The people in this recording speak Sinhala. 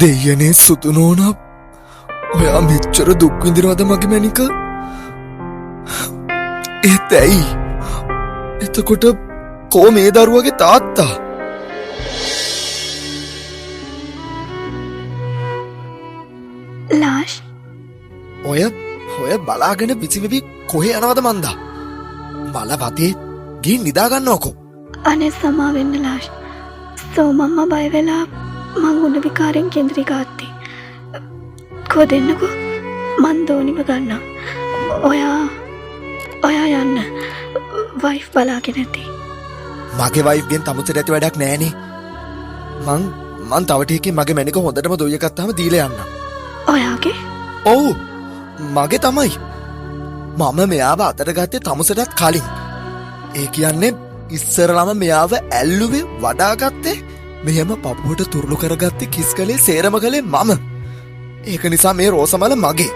දෙයියනේ සුදු නෝනා, ඔයා මෙච්චර දුක් විඳිනවද මගේ මැනික? ඒත් ඇයි? එතකොට කෝ මේ දරුවගේ තාත්තා? ලාෂ්, ඔය ඔය බලාගෙන විසිවෙවි කොහේ යනවද මන්දා? මල වතේ ගිහින් නිදා ගන්නවකෝ. අනේ සමා වෙන්න ලාෂ්. සෝමම්මා බය වෙලා මං උණ විකාරෙන් කේන්ද්‍රී ගාත්තේ. කෝ දෙන්නකෝ, මං දෝනිම ගන්නම්. ඔයා ඔයා යන්න. වයිෆ් බලාගෙන ඇති. මගේ වයිෆ්ගෙන් තමුසෙට ඇති වැඩක් නෑනේ. මං තව ටිකකින් මගේ මැනික හොඳටම දොයිය ගත්තාම දීලා යන්නම්. ඔයාගේ? ඔව්, මගේ තමයි. මම මෙයාව අතට ගත්තේ තමුසෙටත් කලින්. ඒ කියන්නේ ඉස්සරළම මෙයාව ඇල්ලුවේ වඩාගත්තේ මෙහෙම පපුවට තුරුළු කරගත්තේ කිස් කළේ සේරම කළේ මම. ඒක නිසා මේ රෝසමල මගේ.